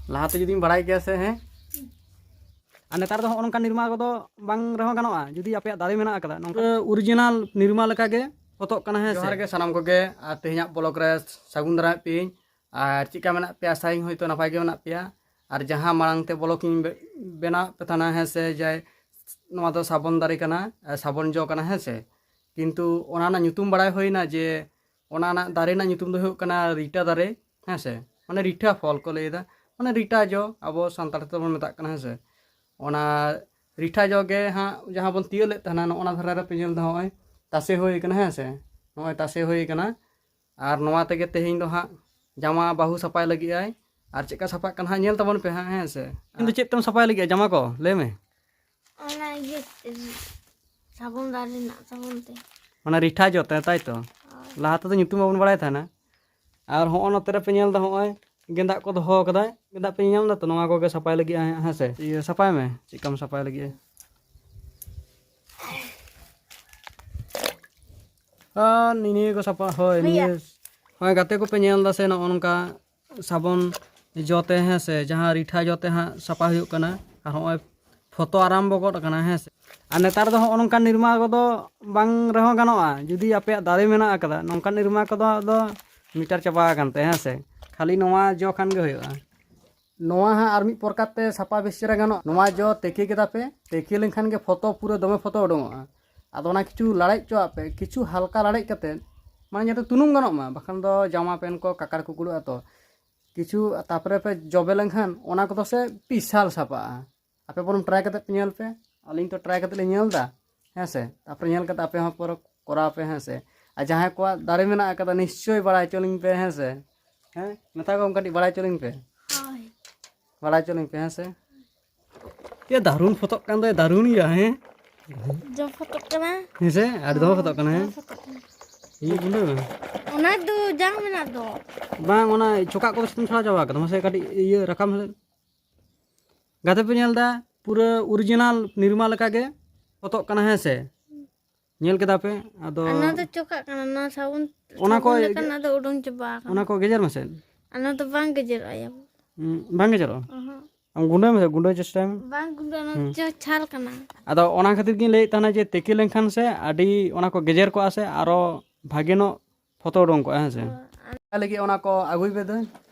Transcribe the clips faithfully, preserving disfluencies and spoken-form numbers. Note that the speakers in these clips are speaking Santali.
ᱞᱟᱦᱟᱛᱮ ᱡᱩᱫᱤᱢ ᱵᱟᱲᱟᱭ ᱜᱮᱭᱟ ᱥᱮ, ᱦᱮᱸ? ᱟᱨ ᱱᱮᱛᱟᱨ ᱫᱚ ᱦᱚᱸᱜᱼᱚ ᱱᱚᱝᱠᱟ ᱱᱤᱨᱢᱟ ᱠᱚᱫᱚ ᱵᱟᱝ ᱨᱮᱦᱚᱸ ᱜᱟᱱᱚᱜᱼᱟ, ᱡᱩᱫᱤ ᱟᱯᱮᱭᱟᱜ ᱫᱟᱨᱮ ᱢᱮᱱᱟᱜ ᱟᱠᱟᱫᱟ, ᱱᱚᱝᱠᱟ ᱚᱨᱤᱡᱤᱱᱟᱞ ᱱᱤᱨᱢᱟ ᱞᱮᱠᱟ ᱜᱮ ᱯᱷᱚᱛᱚᱜ ᱠᱟᱱᱟ, ᱦᱮᱸ ᱥᱮ? ᱡᱚᱦᱟᱨ ᱜᱮ ᱥᱟᱱᱟᱢ ᱠᱚᱜᱮ, ᱟᱨ ᱛᱮᱦᱮᱧᱟᱜ ᱵᱞᱚᱜ ᱨᱮ ᱥᱟᱹᱜᱩᱱ ᱫᱟᱨᱟᱢᱮᱫ ᱯᱮᱭᱟᱹᱧ᱾ ᱟᱨ ᱪᱮᱫᱠᱟ ᱢᱮᱱᱟᱜ ᱯᱮᱭᱟ? ᱟᱥᱟᱭᱟᱹᱧ ᱦᱳᱭᱛᱳ ᱱᱟᱯᱟᱭ ᱜᱮ ᱢᱮᱱᱟᱜ ᱯᱮᱭᱟ᱾ ᱟᱨ ᱡᱟᱦᱟᱸ ᱢᱟᱲᱟᱝ ᱛᱮ ᱵᱞᱚᱜ ᱤᱧ ᱵᱮ-, ᱵᱮᱱᱟᱣᱮᱫ ᱯᱮ ᱛᱟᱦᱮᱱᱟ, ᱦᱮᱸ ᱥᱮ, ᱡᱮ ᱱᱚᱣᱟ ᱫᱚ ᱥᱟᱵᱚᱱ ᱫᱟᱨᱮ ᱠᱟᱱᱟ, ᱮ, ᱥᱟᱵᱚᱱ ᱡᱚ ᱠᱟᱱᱟ, ᱦᱮᱸ ᱥᱮ? ᱠᱤᱱᱛᱩ ᱚᱱᱟ ᱨᱮᱱᱟᱜ ᱧᱩᱛᱩᱢ ᱵᱟᱲᱟᱭ ᱦᱩᱭᱱᱟ ᱡᱮ ᱚᱱᱟ ᱨᱮᱱᱟᱜ ᱫᱟᱨᱮ ᱨᱮᱱᱟᱜ ᱧᱩᱛᱩᱢ ᱫᱚ ᱦᱩᱭᱩᱜ ᱠᱟᱱᱟ ᱨᱤᱴᱟ ᱫᱟᱨᱮ, ᱦᱮᱸ ᱥᱮ? ᱢᱟᱱᱮ ᱨᱤᱴᱷᱟ ᱯᱷᱚᱞ ᱠᱚ ᱞᱟᱹᱭᱫᱟ, ᱢᱟᱱᱮ ᱨᱤᱴᱟ ᱡᱚ ᱟᱵᱚ ᱥᱟᱱᱛᱟᱲ ᱛᱮᱵᱚᱱ ᱢᱮᱛᱟᱜ ᱠᱟᱱᱟ, ᱦᱮᱸ ᱥᱮ? ᱚᱱᱟ ᱨᱤᱴᱷᱟ ᱡᱚ ᱜᱮ ᱦᱟᱸᱜ ᱡᱟᱦᱟᱸ ᱵᱚᱱ ᱛᱤᱭᱳᱜ ᱞᱮᱫ ᱛᱟᱦᱮᱱᱟ, ᱱᱚᱜᱼᱚ ᱱᱟ ᱫᱷᱟᱨᱮ ᱨᱮ ᱯᱮ ᱧᱮᱞ ᱮᱫᱟ, ᱱᱚᱜᱼᱚᱭ ᱛᱟᱥᱮ ᱦᱩᱭ ᱠᱟᱱᱟ, ᱦᱮᱸ ᱥᱮ? ᱱᱚᱜᱼᱚᱭ ᱛᱟᱥᱮ ᱦᱩᱭ ᱠᱟᱱᱟ᱾ ᱟᱨ ᱱᱚᱣᱟ ᱛᱮᱜᱮ ᱛᱮᱦᱮᱧ ᱫᱚ ᱦᱟᱸᱜ ᱡᱟᱢᱟ ᱵᱟᱹᱦᱩ ᱥᱟᱯᱷᱟᱭ ᱞᱟᱹᱜᱤᱫ ᱟᱭ᱾ ᱟᱨ ᱪᱮᱫᱠᱟ ᱥᱟᱯᱷᱟᱜ ᱠᱟᱱᱟ ᱦᱟᱸᱜ ᱧᱮᱞ ᱛᱟᱵᱚᱱ ᱯᱮ ᱦᱟᱸᱜ, ᱦᱮᱸ ᱥᱮ? ᱤᱧ ᱫᱚ ᱪᱮᱫ ᱛᱮᱢ ᱥᱟᱯᱷᱟᱭ ᱞᱟᱹᱜᱤᱫ ᱡᱟᱢᱟ ᱠᱚ? ᱞᱟᱹᱭ ᱢᱮ᱾ ᱚᱱᱟ ᱤᱭᱟᱹ ᱥᱟᱵᱚᱱ ᱫᱟᱨᱮ ᱨᱮᱱᱟᱜ ᱥᱟᱵᱚᱱ ᱛᱮ᱾ ᱚᱱᱟ ᱨᱤᱴᱷᱟ ᱡᱚ ᱛᱮ, ᱛᱟᱭ ᱛᱚ? ᱦᱳᱭ᱾ ᱞᱟᱦᱟ ᱛᱮᱫᱚ ᱧᱩᱛᱩᱢ ᱵᱟᱵᱚᱱ ᱵᱟᱲᱟᱭ ᱛᱟᱦᱮᱱᱟ᱾ ᱟᱨ ᱦᱚᱸᱜᱼᱚ ᱱᱚᱛᱮ ᱨᱮᱯᱮ ᱧᱮᱞ ᱮᱫᱟ, ᱦᱚᱸᱜᱼᱚᱭ ᱜᱮᱸᱫᱟᱜ ᱠᱚ ᱫᱚᱦᱚ ᱟᱠᱟᱫᱟ᱾ ᱜᱮᱸᱫᱟᱜ ᱯᱮ ᱧᱮᱞ ᱮᱫᱟ ᱛᱚ? ᱱᱚᱣᱟ ᱠᱚᱜᱮ ᱥᱟᱯᱷᱟᱭ ᱞᱟᱹᱜᱤᱫ, ᱦᱮᱸ ᱥᱮ? ᱤᱭᱟᱹ, ᱥᱟᱯᱷᱟᱭ ᱢᱮ, ᱪᱮᱫ ᱞᱮᱠᱟᱢ ᱥᱟᱯᱷᱟᱭ ᱞᱟᱹᱜᱤᱫ᱾ ᱟᱨ ᱱᱤᱭᱟᱹ ᱠᱚ ᱥᱟᱯᱷᱟ, ᱦᱳᱭ, ᱵᱷᱟᱹᱭᱟ᱾ ᱱᱤᱭᱟᱹ, ᱦᱳᱭ, ᱜᱟᱛᱮ ᱠᱚᱯᱮ ᱧᱮᱞ ᱮᱫᱟ ᱥᱮ, ᱱᱚᱜᱼᱚ ᱱᱚᱝᱠᱟ ᱥᱟᱵᱚᱱ ᱡᱚ ᱛᱮ, ᱦᱮᱸ ᱥᱮ, ᱡᱟᱦᱟᱸ ᱨᱤᱴᱷᱟ ᱡᱚ ᱛᱮ ᱦᱟᱸᱜ ᱥᱟᱯᱷᱟ ᱦᱩᱭᱩᱜ ᱠᱟᱱᱟ᱾ ᱟᱨ ᱦᱚᱸᱜᱼᱚᱭ ᱯᱷᱚᱛᱚ ᱟᱨᱟᱢᱵᱚ ᱜᱚᱫ ᱟᱠᱟᱱᱟ, ᱦᱮᱸ ᱥᱮ᱾ ᱟᱨ ᱱᱮᱛᱟᱨ ᱫᱚ ᱦᱚᱸᱜᱼᱚ ᱱᱚᱝᱠᱟᱱ ᱱᱤᱨᱢᱟ ᱠᱚᱫᱚ ᱵᱟᱝ ᱨᱮᱦᱚᱸ ᱜᱟᱱᱚᱜᱼᱟ, ᱡᱩᱫᱤ ᱟᱯᱮᱭᱟᱜ ᱫᱟᱨᱮ ᱢᱮᱱᱟᱜ ᱟᱠᱟᱫᱟ, ᱱᱚᱝᱠᱟᱱ ᱱᱤᱨᱢᱟ ᱠᱚᱫᱚ ᱟᱫᱚ ᱢᱤᱴᱟᱨ ᱪᱟᱵᱟ ᱟᱠᱟᱱ ᱛᱮ, ᱦᱮᱸ ᱥᱮ᱾ ᱠᱷᱟᱹᱞᱤ ᱱᱚᱣᱟ ᱡᱚ ᱠᱷᱟᱱ ᱜᱮ ᱦᱩᱭᱩᱜᱼᱟ᱾ ᱱᱚᱣᱟ ᱦᱟᱸᱜ ᱟᱨ ᱢᱤᱫ ᱯᱨᱚᱠᱟᱨ ᱛᱮ ᱥᱟᱯᱷᱟ ᱵᱮᱥ ᱪᱮᱦᱨᱟ ᱜᱟᱱᱚᱜᱼᱟ᱾ ᱱᱚᱣᱟ ᱡᱚ ᱛᱮᱠᱮ ᱠᱮᱫᱟ ᱯᱮ, ᱛᱮᱠᱮ ᱞᱮᱱᱠᱷᱟᱱ ᱜᱮ ᱯᱷᱚᱛᱚ ᱯᱩᱨᱟᱹ ᱫᱚᱢᱮ ᱯᱷᱚᱛᱚ ᱩᱰᱩᱝᱚᱜᱼᱟ᱾ ᱟᱫᱚ ᱚᱱᱟ ᱠᱤᱪᱷᱩ ᱞᱟᱲᱮᱡ ᱦᱚᱪᱚᱣᱟᱜ ᱯᱮ, ᱠᱤᱪᱷᱩ ᱦᱟᱞᱠᱟ ᱞᱟᱲᱮᱡ ᱠᱟᱛᱮᱫ, ᱢᱟᱱᱮ ᱡᱟᱛᱮ ᱛᱩᱱᱩᱢ ᱜᱟᱱᱚᱜ ᱢᱟ, ᱵᱟᱠᱷᱟᱱ ᱫᱚ ᱡᱟᱢᱟ ᱯᱮᱱᱴ ᱠᱚ ᱠᱟᱠᱟᱨ ᱠᱩᱠᱲᱩᱜᱼᱟ ᱛᱚ᱾ ᱠᱤᱪᱷᱩ ᱛᱟᱯᱚᱨᱮ ᱯᱮ ᱡᱚᱵᱮ ᱞᱮᱱᱠᱷᱟᱱ ᱚᱱᱟ ᱠᱚᱫᱚ ᱥᱮ ᱵᱤᱥᱟᱞ ᱥᱟᱯᱷᱟᱜᱼᱟ᱾ ᱟᱯᱮ ᱵᱚᱨᱚᱝ ᱴᱨᱟᱭ ᱠᱟᱛᱮ ᱯᱮ ᱧᱮᱞ ᱯᱮ, ᱟᱹᱞᱤᱧ ᱛᱚ ᱴᱨᱟᱭ ᱠᱟᱛᱮ ᱞᱤᱧ ᱧᱮᱞ ᱮᱫᱟ, ᱦᱮᱸ ᱥᱮ? ᱛᱟᱯᱚᱨᱮ ᱧᱮᱞ ᱠᱟᱛᱮ ᱟᱯᱮ ᱦᱚᱸ ᱯᱚᱨᱮ ᱠᱚᱨᱟᱣ ᱯᱮ, ᱦᱮᱸ ᱥᱮ? ᱟᱨ ᱡᱟᱦᱟᱸᱭ ᱠᱚᱣᱟᱜ ᱫᱟᱨᱮ ᱢᱮᱱᱟᱜ ᱟᱠᱟᱫᱟ, ᱱᱤᱥᱪᱳᱭ ᱵᱟᱲᱟᱭ ᱦᱚᱪᱚ ᱞᱤᱧ ᱯᱮ, ᱦᱮᱸ ᱥᱮ? ᱦᱮᱸ, ᱢᱮᱛᱟ ᱠᱚᱢ ᱠᱟᱹᱴᱤᱡ ᱵᱟᱲᱟᱭ ᱦᱚᱪᱚ ᱞᱤᱧ ᱯᱮ᱾ ᱦᱳᱭ᱾ ᱵᱟᱲᱟᱭ ᱦᱚᱪᱚ ᱞᱤᱧ ᱯᱮ, ᱦᱮᱸ ᱥᱮ? ᱮ, ᱫᱟᱨᱩᱱ ᱯᱷᱚᱛᱚᱜ ᱠᱟᱱ ᱫᱚᱭ, ᱫᱟᱨᱩᱱ ᱜᱮᱭᱟ, ᱦᱮᱸ? ᱡᱚ ᱯᱷᱚᱛᱚᱜ ᱠᱟᱱᱟ᱾ ᱦᱮᱸ ᱥᱮ? ᱟᱹᱰᱤ ᱫᱚᱢᱮ ᱯᱷᱚᱛᱚᱜ ᱠᱟᱱᱟ, ᱦᱮᱸ? ᱫᱚᱢᱮ ᱯᱷᱚᱛᱚᱜ ᱠᱟᱱᱟ᱾ ᱤᱭᱟᱹ ᱜᱩᱸᱰᱟᱹ ᱢᱮ᱾ ᱚᱱᱟ ᱫᱚ ᱡᱟᱝ ᱢᱮᱱᱟᱜ ᱫᱚ᱾ ᱵᱟᱝ, ᱚᱱᱟ ᱪᱚᱠᱟᱜ ᱠᱚᱫᱚ ᱪᱮᱛᱟᱱ ᱪᱷᱟᱲᱟ ᱪᱟᱵᱟ ᱠᱟᱫᱟ᱾ ᱢᱟᱥᱮ ᱠᱟᱹᱴᱤᱡ ᱤᱭᱟᱹ ᱨᱟᱠᱟᱵ ᱢᱮ᱾ ᱜᱟᱛᱮ ᱯᱮ ᱧᱮᱞ ᱮᱫᱟ, ᱯᱩᱨᱟᱹ ᱚᱨᱤᱡᱤᱱᱟᱞ ᱱᱤᱨᱢᱟ ᱞᱮᱠᱟ ᱜᱮ ᱯᱷᱚᱛᱚᱜ ᱠᱟᱱᱟ, ᱦᱮᱸ ᱥᱮ? ᱧᱮᱞ ᱠᱮᱫᱟ ᱯᱮ? ᱟᱫᱚ ᱚᱱᱟ ᱫᱚ ᱪᱚᱠᱟᱜ ᱠᱟᱱᱟ, ᱚᱱᱟ ᱥᱟᱵᱚᱱ, ᱚᱱᱟ ᱠᱚ ᱥᱟᱵᱚᱱ ᱞᱮᱠᱟᱱᱟᱜ ᱫᱚ ᱩᱰᱩᱝ ᱪᱟᱵᱟ ᱟᱠᱟᱱᱟ᱾ ᱚᱱᱟ ᱠᱚ ᱜᱮᱡᱮᱨ ᱢᱮᱥᱮ᱾ ᱚᱱᱟ ᱫᱚ ᱵᱟᱝ ᱜᱮᱡᱮᱨᱚᱜᱼᱟ ᱭᱟ᱾ ᱦᱩᱸ, ᱵᱟᱝ ᱜᱮ ᱡᱟᱨᱚᱜᱼᱟ? ᱚᱦᱚᱸ᱾ ᱟᱢ ᱜᱩᱸᱰᱟᱹᱭ ᱢᱮᱥᱮ, ᱜᱩᱸᱰᱟᱹ ᱪᱮᱥᱴᱟᱭ ᱢᱮ᱾ ᱵᱟᱝ ᱜᱩᱸᱰᱟᱹ, ᱚᱱᱟ ᱦᱩᱸ᱾ ᱪᱚ ᱪᱷᱟᱞ ᱠᱟᱱᱟ᱾ ᱟᱫᱚ ᱚᱱᱟ ᱠᱷᱟᱹᱛᱤᱨ ᱜᱤᱧ ᱞᱟᱹᱭᱮᱫ ᱛᱟᱦᱮᱱᱟ ᱡᱮ ᱛᱤᱠᱤ ᱞᱮᱱᱠᱷᱟᱱ ᱥᱮ ᱟᱹᱰᱤ ᱚᱱᱟ ᱠᱚ ᱜᱮᱡᱮᱨ ᱠᱚᱜᱼᱟ ᱥᱮ ᱟᱨᱚ ᱵᱷᱟᱜᱮ ᱧᱚᱜ ᱯᱷᱚᱛᱚ ᱩᱰᱩᱝ ᱠᱚᱜᱼᱟ, ᱦᱮᱸ ᱥᱮ? ᱚᱱᱟ ᱞᱟᱹᱜᱤᱫ ᱚᱱᱟ ᱠᱚ ᱟᱹᱜᱩᱭ ᱯᱮ ᱫᱟᱹᱭ᱾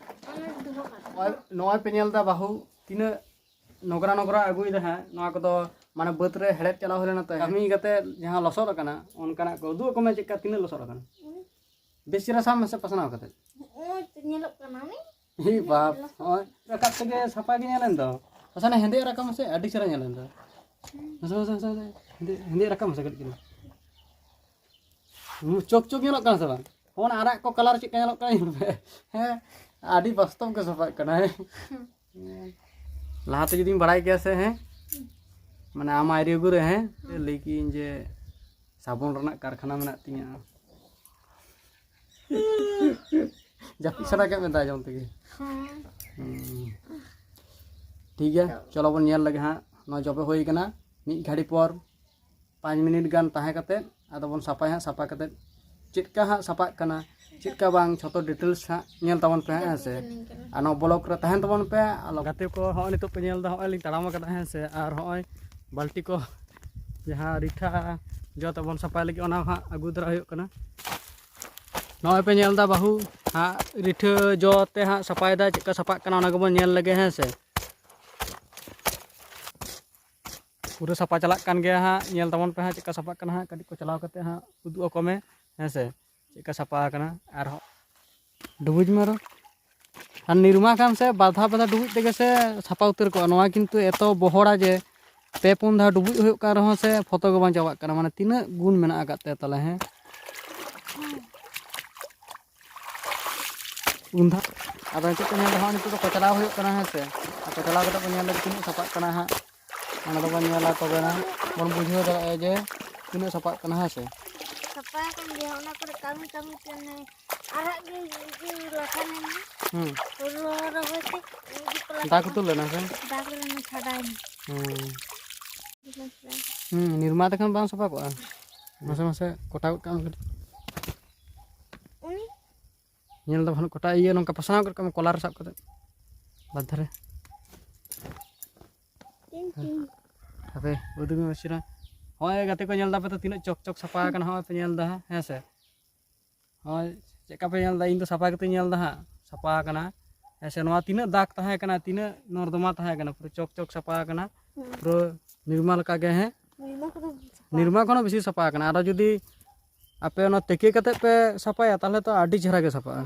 ᱚᱱᱟ ᱫᱚᱦᱚ ᱠᱟᱜ ᱢᱮ᱾ ᱱᱚᱜᱼᱚᱭ, ᱱᱚᱜᱼᱚᱭ ᱯᱮ ᱧᱮᱞ ᱮᱫᱟ ᱵᱟᱹᱦᱩ ᱛᱤᱱᱟᱹᱜ ᱱᱚᱜᱽᱨᱟ ᱱᱚᱜᱽᱨᱟ ᱟᱹᱜᱩᱭᱮᱫᱟ ᱦᱟᱸᱜ᱾ ᱱᱚᱣᱟ ᱠᱚᱫᱚ ᱢᱟᱱᱮ ᱵᱟᱹᱫᱽ ᱨᱮ ᱦᱮᱲᱦᱮᱫ ᱪᱟᱞᱟᱣ ᱦᱩᱭ ᱞᱮᱱᱟ ᱛᱚ, ᱠᱟᱹᱢᱤ ᱠᱟᱛᱮ ᱡᱟᱦᱟᱸ ᱞᱚᱥᱚᱫ ᱟᱠᱟᱱᱟ ᱚᱱᱠᱟᱱᱟᱜ ᱠᱚ ᱩᱫᱩᱜ ᱟᱠᱚ ᱢᱮ ᱪᱮᱫᱠᱟ ᱛᱤᱱᱟᱹᱜ ᱞᱚᱥᱚᱫ ᱟᱠᱟᱱᱟ᱾ ᱵᱮᱥ ᱪᱮᱦᱨᱟ ᱥᱟᱵ ᱢᱮᱥᱮ ᱯᱟᱥᱱᱟᱣ ᱠᱟᱛᱮ᱾ ᱱᱚᱜᱼᱚᱭ ᱛᱚ ᱧᱮᱞᱚᱜ ᱠᱟᱱᱟ ᱢᱤᱫ᱾ ᱦᱤ ᱵᱟᱯ, ᱱᱚᱜᱼᱚᱭ ᱨᱟᱠᱟᱵ ᱛᱮᱜᱮ ᱥᱟᱯᱷᱟ ᱜᱮ ᱧᱮᱞᱮᱱ ᱫᱚ᱾ ᱟᱪᱪᱷᱟ, ᱚᱱᱟ ᱦᱮᱸᱫᱮᱭᱟᱜ ᱨᱟᱠᱟᱵ ᱢᱮᱥᱮ, ᱟᱹᱰᱤ ᱪᱮᱦᱨᱟ ᱧᱮᱞᱮᱱ ᱫᱚ᱾ ᱦᱮᱸᱥᱮ, ᱦᱮᱸᱥᱮ, ᱦᱮᱸᱥᱮ, ᱦᱮᱸᱫᱮ, ᱦᱮᱸᱫᱮᱭᱟᱜ ᱨᱟᱠᱟᱵ ᱢᱮᱥᱮ ᱠᱟᱹᱴᱤᱡ ᱪᱩᱞᱩᱝ᱾ ᱦᱩᱸ, ᱪᱚᱠ ᱪᱚᱠ ᱧᱮᱞᱚᱜ ᱠᱟᱱᱟ ᱥᱮ ᱵᱟᱝ? ᱚᱱᱟ ᱟᱨᱟᱜ ᱠᱚ ᱠᱟᱞᱟᱨ ᱪᱮᱫ ᱞᱮᱠᱟ ᱧᱮᱞᱚᱜ ᱠᱟᱱᱟ ᱧᱮᱞ ᱯᱮ᱾ ᱦᱮᱸ, ᱟᱹᱰᱤ ᱵᱟᱥᱛᱚᱵ ᱜᱮ ᱥᱟᱯᱷᱟᱜ ᱠᱟᱱᱟ, ᱦᱮᱸ᱾ ᱞᱟᱦᱟᱛᱮ ᱡᱩᱫᱤᱢ ᱵᱟᱲᱟᱭ ᱠᱮᱭᱟ ᱥᱮ, ᱦᱮᱸ, ᱢᱟᱱᱮ ᱟᱢ ᱟᱭᱨᱤ ᱟᱹᱜᱩ ᱨᱮ, ᱦᱮᱸ, ᱞᱟᱹᱭ ᱠᱤᱧ ᱡᱮ ᱥᱟᱵᱚᱱ ᱨᱮᱱᱟᱜ ᱠᱟᱨᱠᱷᱟᱱᱟ ᱢᱮᱱᱟᱜ ᱛᱤᱧᱟᱹ᱾ ᱡᱟᱹᱯᱤᱫ ᱥᱟᱱᱟ ᱠᱮᱫ ᱢᱮ ᱫᱟᱜ ᱡᱚᱢ ᱛᱮᱜᱮ᱾ ᱦᱮᱸ᱾ ᱦᱩᱸ᱾ ᱴᱷᱤᱠ ᱜᱮᱭᱟ, ᱪᱚᱞᱚ ᱵᱚᱱ ᱧᱮᱞ ᱞᱮᱜᱮ ᱦᱟᱸᱜ᱾ ᱱᱚᱣᱟ ᱡᱚᱵᱮ ᱦᱩᱭ ᱠᱟᱱᱟ, ᱢᱤᱫ ᱜᱷᱟᱹᱲᱤ ᱯᱚᱨ ᱯᱟᱸᱪ ᱢᱤᱱᱤᱴ ᱜᱟᱱ ᱛᱟᱦᱮᱸ ᱠᱟᱛᱮᱫ ᱟᱫᱚ ᱵᱚᱱ ᱥᱟᱯᱷᱟᱭᱟ ᱦᱟᱸᱜ᱾ ᱥᱟᱯᱷᱟ ᱠᱟᱛᱮᱫ ᱪᱮᱫᱠᱟ ᱦᱟᱸᱜ ᱥᱟᱯᱷᱟᱜ ᱠᱟᱱᱟ, ᱪᱮᱫᱠᱟ ᱵᱟᱝ, ᱡᱷᱚᱛᱚ ᱰᱤᱴᱮᱞᱥ ᱦᱟᱸᱜ ᱧᱮᱞ ᱛᱟᱵᱚᱱ ᱯᱮ ᱦᱟᱸᱜ, ᱦᱮᱸ ᱥᱮ᱾ ᱟᱨ ᱱᱚᱣᱟ ᱵᱞᱚᱜ ᱨᱮ ᱛᱟᱦᱮᱱ ᱛᱟᱵᱚᱱ ᱯᱮ᱾ ᱟᱨ ᱜᱟᱛᱮ ᱠᱚ, ᱦᱚᱸᱜᱼᱚᱭ ᱱᱤᱛᱚᱜ ᱯᱮ ᱧᱮᱞ ᱮᱫᱟ, ᱦᱚᱸᱜᱼᱚᱭ ᱞᱤᱧ ᱛᱟᱲᱟᱢ ᱟᱠᱟᱫᱟ, ᱦᱮᱸ ᱥᱮ᱾ ᱟᱨ ᱦᱚᱸᱜᱼᱚᱭ ᱵᱟᱹᱞᱴᱤ ᱠᱚ, ᱡᱟᱦᱟᱸ ᱨᱤᱴᱷᱟ ᱡᱚ ᱛᱟᱵᱚᱱ ᱥᱟᱯᱷᱟᱭ ᱞᱟᱹᱜᱤᱫ, ᱚᱱᱟ ᱦᱟᱸᱜ ᱟᱹᱜᱩ ᱫᱟᱨᱟ ᱦᱩᱭᱩᱜ ᱠᱟᱱᱟ᱾ ᱱᱚᱜᱼᱚᱭ ᱯᱮ ᱧᱮᱞ ᱮᱫᱟ ᱵᱟᱹᱦᱩ ᱦᱟᱸᱜ ᱨᱤᱴᱷᱟᱹ ᱡᱚ ᱛᱮ ᱦᱟᱸᱜ ᱥᱟᱯᱷᱟᱭᱮᱫᱟ᱾ ᱪᱮᱫᱠᱟ ᱥᱟᱯᱷᱟᱜ ᱠᱟᱱᱟ ᱚᱱᱟ ᱜᱮᱵᱚᱱ ᱧᱮᱞ ᱞᱮᱜᱮ, ᱦᱮᱸ ᱥᱮ᱾ ᱯᱩᱨᱟᱹ ᱥᱟᱯᱷᱟ ᱪᱟᱞᱟᱜ ᱠᱟᱱ ᱜᱮᱭᱟ ᱦᱟᱸᱜ, ᱧᱮᱞ ᱛᱟᱵᱚᱱ ᱯᱮ ᱦᱟᱸᱜ ᱪᱮᱫᱠᱟ ᱥᱟᱯᱷᱟᱜ ᱠᱟᱱᱟ ᱦᱟᱸᱜ᱾ ᱠᱟᱹᱴᱤᱡ ᱠᱚ ᱪᱟᱞᱟᱣ ᱠᱟᱛᱮ ᱦᱟᱸᱜ ᱩᱫᱩᱜ ᱟᱠᱚ ᱢᱮ, ᱦᱮᱸ ᱥᱮ, ᱪᱮᱫᱠᱟ ᱥᱟᱯᱷᱟ ᱟᱠᱟᱱᱟ᱾ ᱟᱨᱦᱚᱸ ᱰᱩᱵᱩᱡ ᱢᱮ ᱟᱨᱚ᱾ ᱟᱨ ᱱᱤᱨᱢᱟ ᱠᱷᱟᱱ ᱥᱮ ᱵᱟᱨ ᱫᱷᱟᱣ ᱯᱮ ᱫᱷᱟᱣ ᱰᱩᱵᱩᱡ ᱛᱮᱜᱮ ᱥᱮ ᱥᱟᱯᱷᱟ ᱩᱛᱟᱹᱨ ᱠᱚᱜᱼᱟ᱾ ᱱᱚᱣᱟ ᱠᱤᱱᱛᱩ ᱮᱛᱚ ᱵᱚᱦᱚᱲᱟ ᱡᱮ ᱯᱮ ᱯᱩᱱ ᱫᱷᱟᱣ ᱰᱩᱵᱩᱡ ᱦᱩᱭᱩᱜ ᱠᱟᱱ ᱨᱮᱦᱚᱸ ᱥᱮ ᱯᱷᱚᱛᱚ ᱜᱮ ᱵᱟᱝ ᱪᱟᱵᱟᱜ ᱠᱟᱱᱟ᱾ ᱢᱟᱱᱮ ᱛᱤᱱᱟᱹᱜ ᱜᱩᱱ ᱢᱮᱱᱟᱜ ᱟᱠᱟᱫ ᱛᱟᱭᱟ ᱛᱟᱦᱚᱞᱮ, ᱦᱮᱸ? ᱩᱱ ᱫᱷᱟᱣ᱾ ᱟᱫᱚ ᱱᱤᱛᱚᱜ ᱯᱮ ᱧᱮᱞ ᱫᱟ ᱦᱟᱸᱜ, ᱱᱤᱛᱚᱜ ᱫᱚ ᱠᱚᱪᱞᱟᱣ ᱦᱩᱭᱩᱜ ᱠᱟᱱᱟ, ᱦᱮᱸ ᱥᱮ? ᱟᱨ ᱠᱚᱪᱞᱟᱣ ᱠᱟᱛᱮ ᱵᱚᱱ ᱧᱮᱞ ᱞᱮᱜᱮ ᱛᱤᱱᱟᱹᱜ ᱥᱟᱯᱷᱟᱜ ᱠᱟᱱᱟ ᱦᱟᱸᱜ, ᱚᱱᱟ ᱫᱚᱵᱚᱱ ᱧᱮᱞᱟ, ᱛᱚᱵᱮ ᱱᱟ ᱵᱚᱱ ᱵᱩᱡᱷᱟᱹᱣ ᱫᱟᱲᱮᱭᱟᱜᱼᱟ ᱡᱮ ᱛᱤᱱᱟᱹᱜ ᱥᱟᱯᱷᱟᱜ ᱠᱟᱱᱟ, ᱦᱮᱸ ᱥᱮ? ᱥᱟᱯᱷᱟ ᱟᱠᱟᱱ ᱜᱮᱭᱟ, ᱚᱱᱟ ᱠᱚᱨᱮ ᱠᱟᱹᱢᱤ ᱠᱟᱹᱢᱤ ᱛᱮ ᱚᱱᱮ ᱟᱨᱟᱜ ᱜᱮ ᱤᱭᱟᱹ ᱞᱟᱴᱷᱟ ᱞᱮᱱᱟ᱾ ᱦᱩᱸ᱾ ᱦᱩᱲᱩ ᱨᱚᱦᱚᱭ ᱛᱮ ᱤᱫᱤ ᱠᱚ ᱞᱟᱴᱷᱟ ᱫᱟᱜ ᱠᱚ᱾ ᱩᱛᱩ ᱞᱮᱱᱟ ᱥᱮ? ᱫᱟᱜ ᱞᱮᱱᱟ, ᱪᱷᱟᱰᱟᱭᱮᱱᱟ᱾ ᱦᱩᱸ᱾ ᱦᱩᱸ, ᱱᱤᱨᱢᱟ ᱛᱮᱠᱷᱟᱱ ᱵᱟᱝ ᱥᱟᱯᱷᱟ ᱠᱚᱜᱼᱟ᱾ ᱢᱟᱥᱮ ᱢᱟᱥᱮ ᱠᱚᱴᱟ ᱜᱚᱫ ᱠᱟᱜ ᱢᱮ ᱠᱟᱹᱴᱤᱡ᱾ ᱩᱱᱤ ᱧᱮᱞ ᱫᱚ ᱵᱟᱹᱱᱩᱜ, ᱠᱚᱴᱟ ᱤᱭᱟᱹ ᱱᱚᱝᱠᱟ ᱯᱟᱥᱱᱟᱣ ᱜᱚᱫ ᱠᱟᱜ ᱢᱮ, ᱠᱚᱞᱟᱨ ᱨᱮ ᱥᱟᱵ ᱠᱟᱛᱮ᱾ ᱵᱟᱨ ᱫᱷᱟᱨᱮ᱾ ᱦᱟᱯᱮ, ᱩᱫᱩᱜ ᱢᱮ ᱢᱟᱥᱤᱨᱟ᱾ ᱦᱚᱸᱜᱼᱚᱭ ᱜᱟᱛᱮ ᱠᱚ, ᱧᱮᱞ ᱫᱟᱯᱮ ᱛᱚ ᱛᱤᱱᱟᱹᱜ ᱪᱚᱠ ᱪᱚᱠ ᱥᱟᱯᱷᱟ ᱟᱠᱟᱱᱟ, ᱦᱚᱸᱜᱼᱚᱭ ᱯᱮ ᱧᱮᱞ ᱫᱟ ᱦᱟᱸᱜ, ᱦᱮᱸ ᱥᱮ? ᱦᱚᱸᱜᱼᱚᱭ ᱪᱮᱫ ᱞᱮᱠᱟ ᱯᱮ ᱧᱮᱞ ᱫᱟ, ᱤᱧ ᱫᱚ ᱥᱟᱯᱷᱟ ᱠᱟᱛᱮᱧ ᱧᱮᱞ ᱫᱟ ᱦᱟᱸᱜ, ᱥᱟᱯᱷᱟ ᱟᱠᱟᱱᱟ, ᱦᱮᱸ ᱥᱮ? ᱱᱚᱣᱟ ᱛᱤᱱᱟᱹᱜ ᱫᱟᱜᱽ ᱛᱟᱦᱮᱸ ᱠᱟᱱᱟ, ᱛᱤᱱᱟᱹᱜ ᱱᱚᱨᱫᱚᱢᱟ ᱛᱟᱦᱮᱸ ᱠᱟᱱᱟ, ᱯᱩᱨᱟᱹ ᱪᱚᱠ ᱪᱚᱠ ᱥᱟᱯᱷᱟ ᱟᱠᱟᱱᱟ, ᱯᱩᱨᱟᱹ ᱱᱤᱨᱢᱟ ᱞᱮᱠᱟ ᱜᱮ, ᱦᱮᱸ᱾ ᱱᱤᱨᱢᱟ ᱠᱷᱚᱱ ᱦᱚᱸ ᱵᱮᱥᱤ ᱥᱟᱯᱷᱟ ᱟᱠᱟᱱᱟ᱾ ᱟᱨᱚ ᱡᱩᱫᱤ ᱟᱯᱮ ᱚᱱᱟ ᱛᱮᱠᱮ ᱠᱟᱛᱮ ᱯᱮ ᱥᱟᱯᱷᱟᱭᱟ, ᱛᱟᱦᱚᱞᱮ ᱛᱚ ᱟᱹᱰᱤ ᱪᱮᱦᱨᱟ ᱜᱮ ᱥᱟᱯᱷᱟᱜᱼᱟ᱾